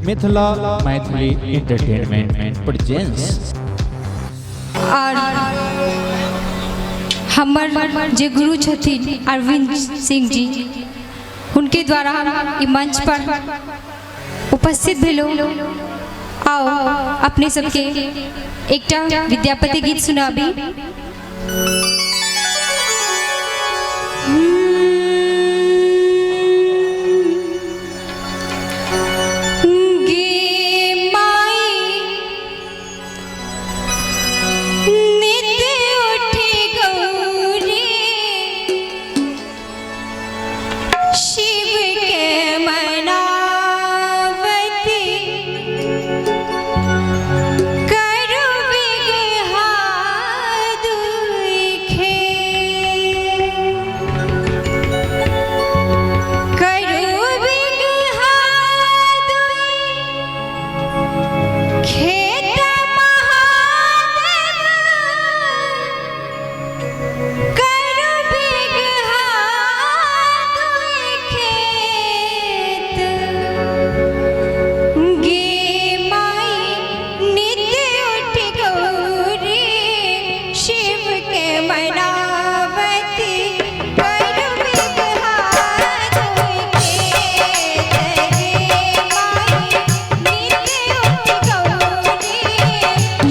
Mithila Maithili entertainment presents. और हमर जे गुरु छथिन अरविंद सिंह जी, हुनके द्वारा हम ई मंच पर उपस्थित भेलहुँ। आओ अपने सबके एकटा विद्यापति गीत सुनाबी। गे माई नित उठी गौरी शिव के मनावती, करू बिगहा दुखे, करू बिगहा दुई खेत महादेव, करू बिगहा दुई खेत। गे माई नित उठ गौरी शिव के मनावती, करू बिगहा दुई खेत। गे माई नित उठ गौरी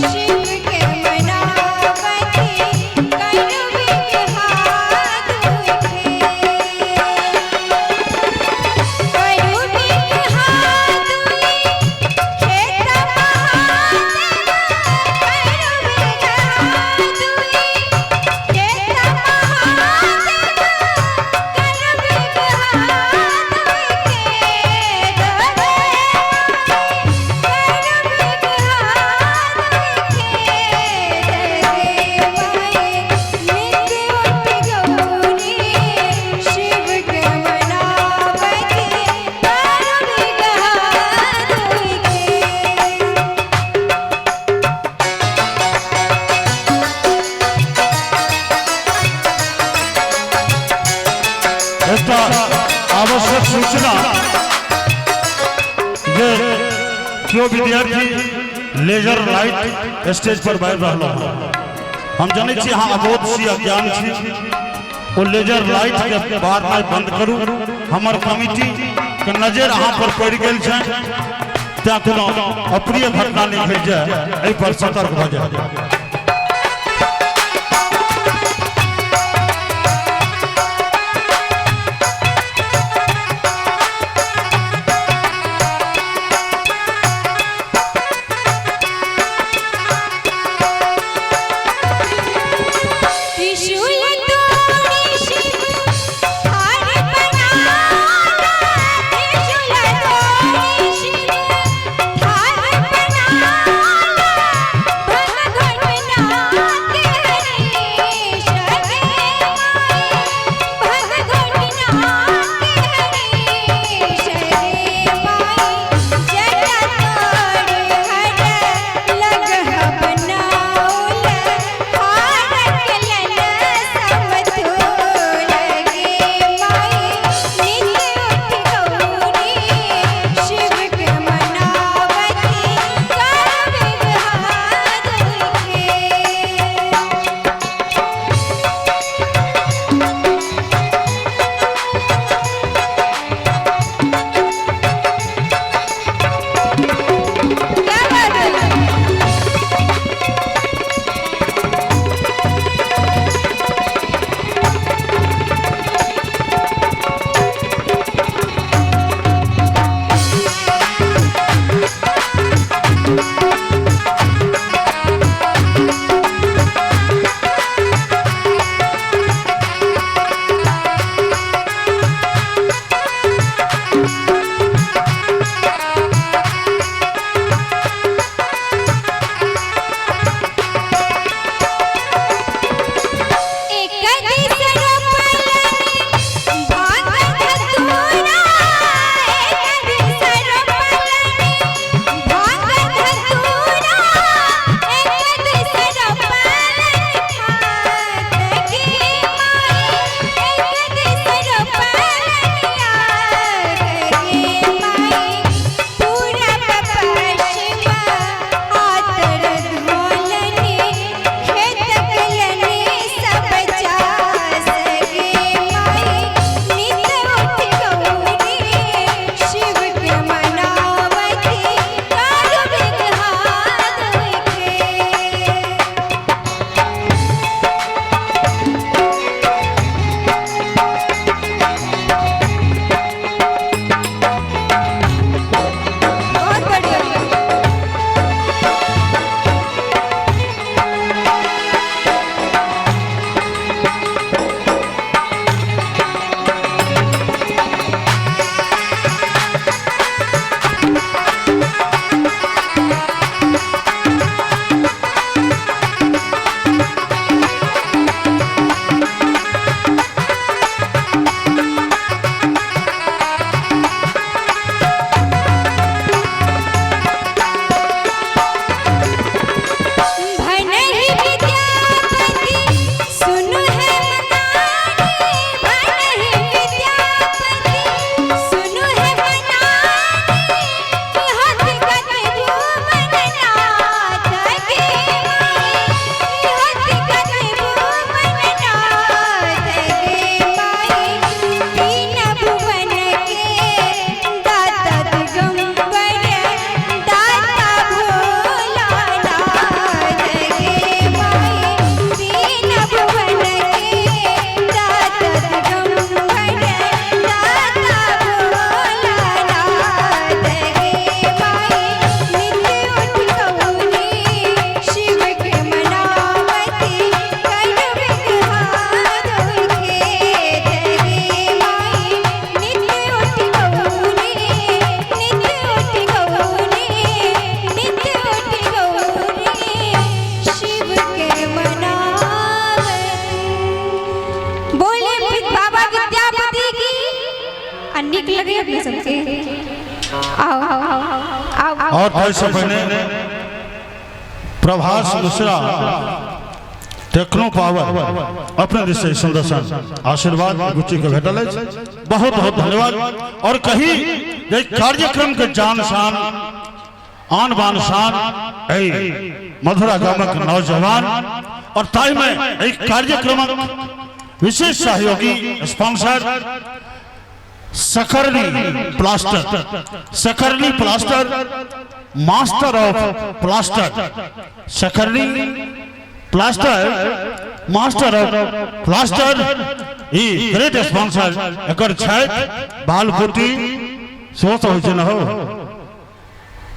शिव के मनावती, करू बिगहा दुई खेत। करू बिगहा दुई खेत महादेव, करू बिगहा दुई खेत महादेव, करू बिगहा दुई खेत। करू बिगहा दुई खेत। गे माई नित उठ गौरी शिव के मनावती, करू बिगहा दुई खेत। एकटा आवश्यक सूचना जे केओ विद्यार्थी लेजर लाइट स्टेज पर बारि रहल हँ। हम जनै छी अहाँ अबोध छी, अज्ञान छी, ओ लेजर लाइट के बारनाइ बंद करू। हमर कमिटी के नजर अहाँ पर पड़ि गेल छै, तें कोनो अप्रिय घटना नहि घटि जाय, एहि पर सतर्क भऽ जाय। त्रिशूल तोड़ी शिव हार बनाला, त्रिशूल तोड़ी शिव हार बनाला, भंग घट आओ आओ। और ताहिसँ पहिने प्रभास मिश्रा टेक्नो पावर अपने दिस से सुंदर सन आशीर्वाद गुच्ची के भेटल अछि, बहुत बहुत धन्यवाद। और कही जे कार्यक्रम के जान शान आन बान शान एहि मधुरा गामक नौजवान और ताहि में एहि कार्यक्रमक विशेष सहयोगी sponsor Sakarni plaster, Sakarni plaster, master of plaster, Sakarni plaster, master of plaster, ई ग्रेट स्पॉन्सर एकर छथि। बालपुटी सेहो सब होइ छै ने हो,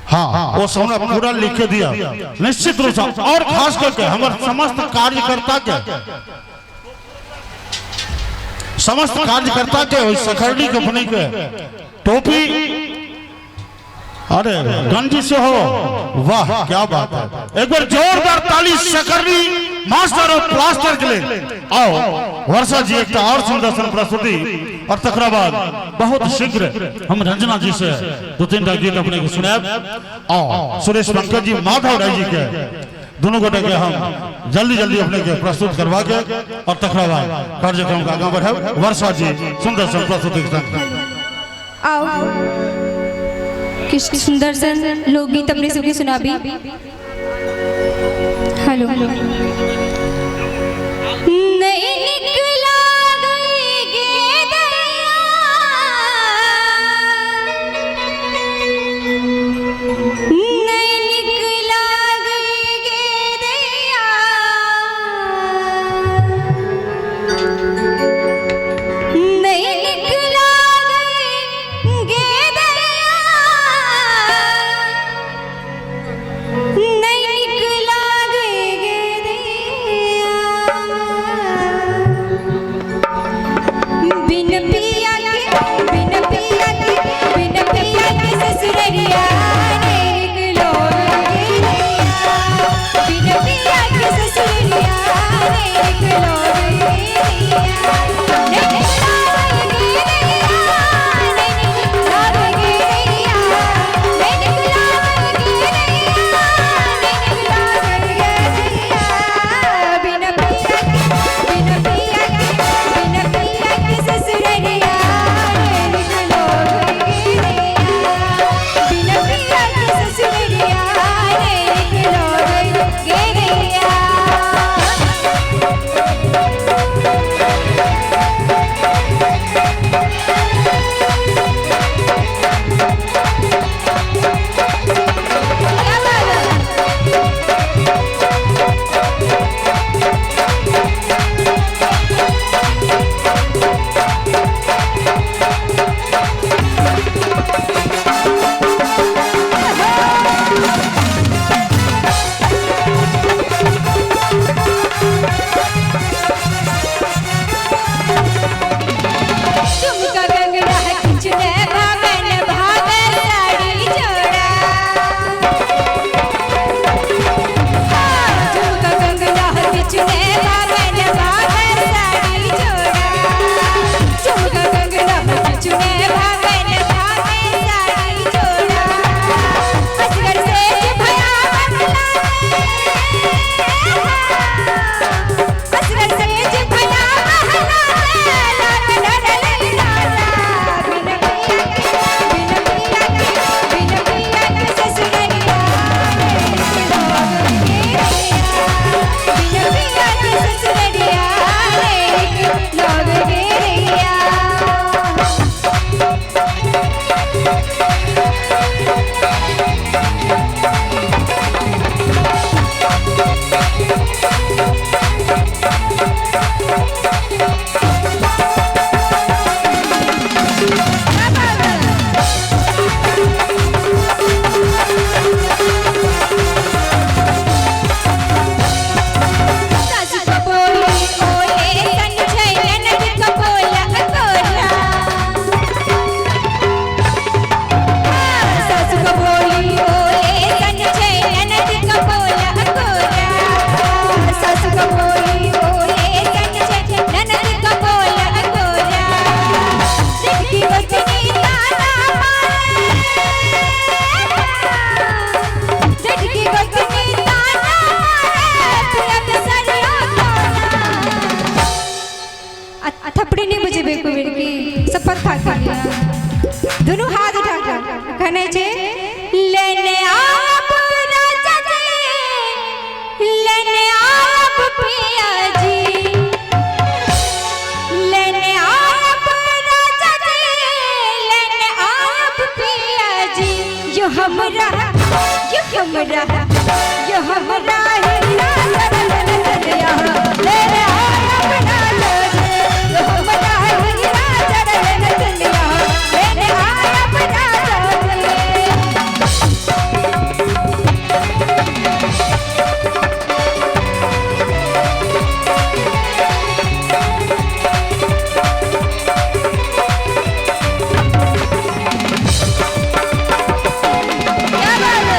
हाँ वो सब हमरा पूरा लिख के दिया निश्चित रूप से। और खास करके हमर समस्त कार्यकर्ता के, समस्त कार्यकर्ता के ओहि सकरनी कंपनी के टोपी, अरे गंजी से हो, वाह क्या बात है। एक बार जोरदार ताली सकरनी मास्टर ऑफ प्लास्टर के लिए। आओ वर्षा जी एक और सुंदर सन प्रस्तुति और तकरा बाद बहुत शीघ्र हम रंजना जी से दो तीन टा गीत अपने के सुनायब। आओ सुरेश पंकज जी, माधव राय जी के दोनों गोटे के हम जल्दी जल्दी अपने के प्रस्तुत करवा के और तकरा बाद कार्यक्रम के आगा बढ़ाब। वर्षा जी सुंदर सन प्रस्तुति के संग आओ किस सुंदर सन लोकगीत अपने सबके सुनाबी। हेलो नहीं निकला गई गे दरिया, नहीं निकला गई गे दरिया, नहीं निकला गई गे दरिया, नहीं निकला गई गे दरिया, बिन पिया के, बिन पिया के, बिन पिया के ससुररिया नहीं निकलो गे दरिया, बिन पिया के ससुररिया नहीं निकलो गे दरिया, नहीं निकला गे दरिया, नहीं निकला गे दरिया, नहीं निकला गे दरिया, नहीं निकला गे दरिया, बिन पिया के, बिन पिया के, बिन पिया के ससुररिया नहीं निकलो गे दरिया, बिन पिया के ससुररिया नहीं निकलो गे दरिया। क्या बात है? झुमका कंगना खिंचने भावे न भावे साड़ी जोड़ा, झुमका कंगना खिंचने भावे न भावे साड़ी जोड़ा, झुमका कंगना खिंचने भावे न भावे साड़ी जोड़ा, असगर से भया बदला, असगर से भया बहला, लाल लाल लाला, बिन पिया के, बिन पिया के, बिन पिया के ससुररिया नहीं निकलो गे दरिया, बिन पिया के ससुररिया नहीं निकलो गे दरिया। सासु कपोली ओले सन छै ननद कपोला अकोला, सासु कपोली हमरा, यो हमरा, यो हमरा हीरा चरण दुनिया ले रे अपना लोगे। यो हमरा हीरा चरण दुनिया ले रे अपना लोगे। क्या बात है?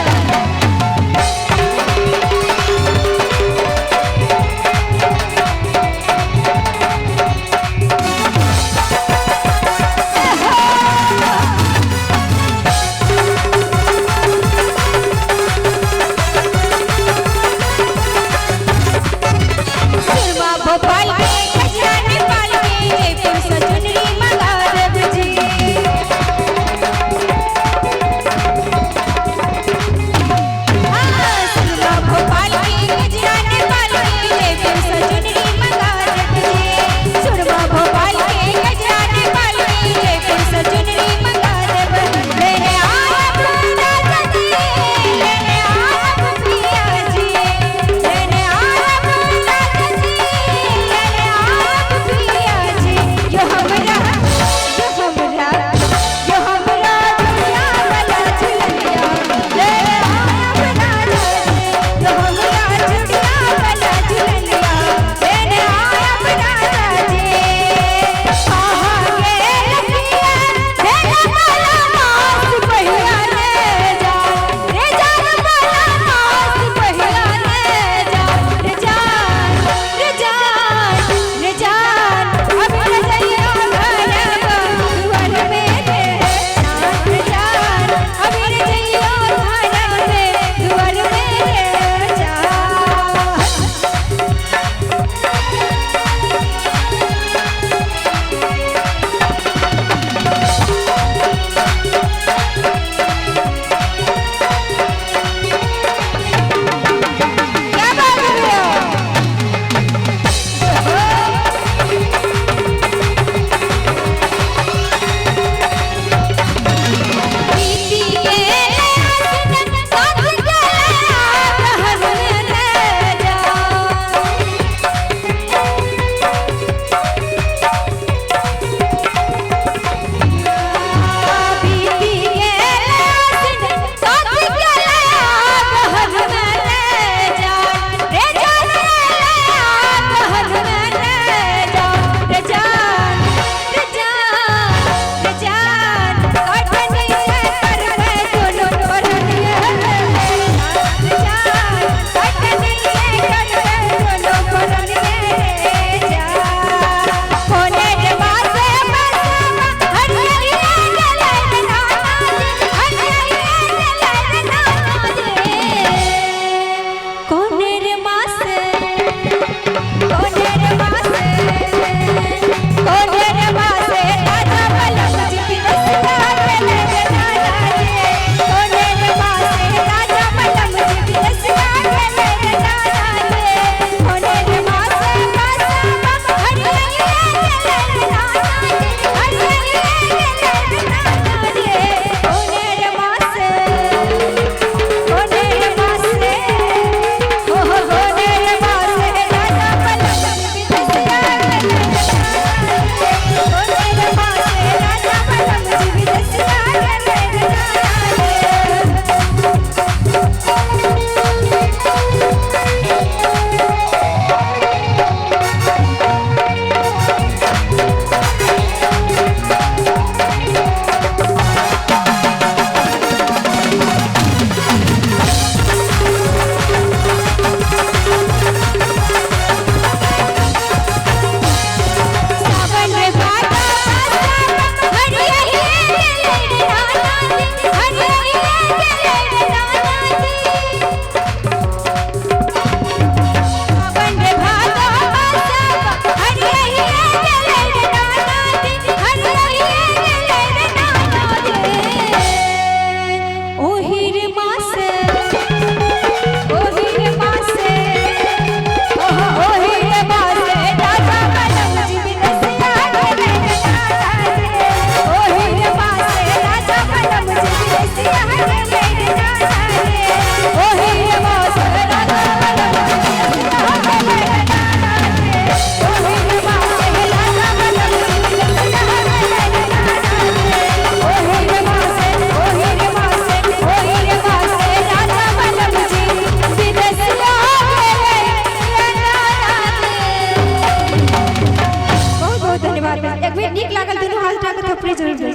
थपड़ी जरूर।